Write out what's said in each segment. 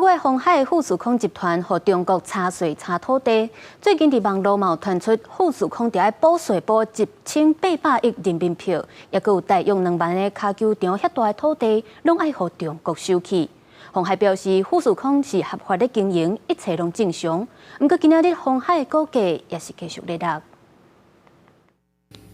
個月鴻海富士康集團予中國查稅查土地，最近佇網路嘛有傳出富士康著愛補稅補1800億人民幣，抑閣有大約2萬个跤球場遐大的土地，攏愛予中國收去。鴻海表示，富士康是合法咧經營，一切攏正常。毋過今仔日鴻海的股價也是繼續咧落。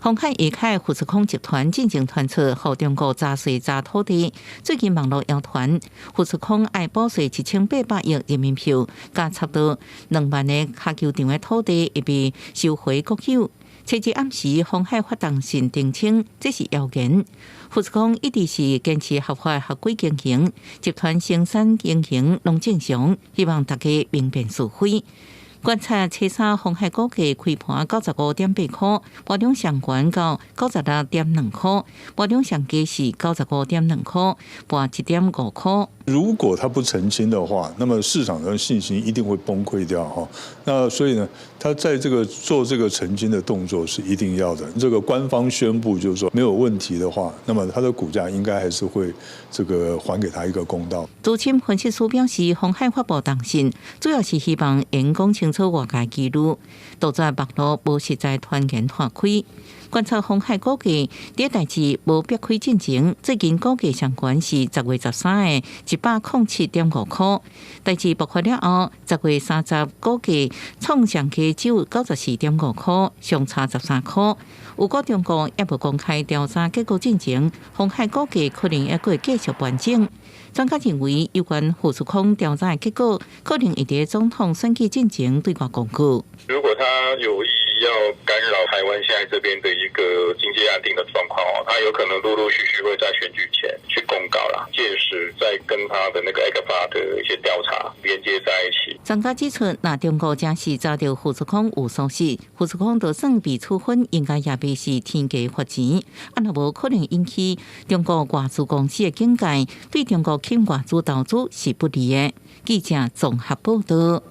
鴻海下跤富士康集團進前傳出予中國查稅查土地，最近網路謠傳富士康愛補稅1800億人民幣，佮差不多2萬个跤球場的土地會被收回國有。初日暗時，鴻海發動信澄清，這是謠言。富士康一直是堅持合法合規經營，集團生產經營攏正常，希望大家明辨是非。觀察初三鴻海股價開盤95.8塊，盤中上懸到96.2塊，盤中上低是95.2塊，跋1.5塊。如果他不澄清的話，那麼市場的信心一定會崩潰掉哈。那所以呢，他在這個做這個澄清的動作是一定要的。這個官方宣布就是說沒有問題的話，那麼他的股價應該還是會這個還給他一個公道。資深分析師表示，鴻海發布重訊，主要是希望會講清楚外界疑慮，杜絕網路無實在傳言傳開。觀察鴻海股價，佇代誌無煏開進前，最近股價上懸是10月13的107.5塊，代誌爆發了後，10月30股價創上低只有94.5塊，相差13塊。如果中國猶無公開調查結果進前，鴻海股價可能猶閣會繼續盤整。專家認為，有關富士康調查的結果，可能會佇總統選舉進前對外公告。如果他有意要干擾台灣現在這邊的一個經濟安定的狀況哦，他有可能陸陸續續會在選舉前去公告啦，屆時再跟他的那個 ECFA 的一些調查連接在一起。專家指出，若中國真是查著富士康有疏失，富士康就算被處分，應該也袂是天價罰錢，啊若無可能引起中國外資公司的警戒，對中國吸外資投資是不利的。記者綜合報道。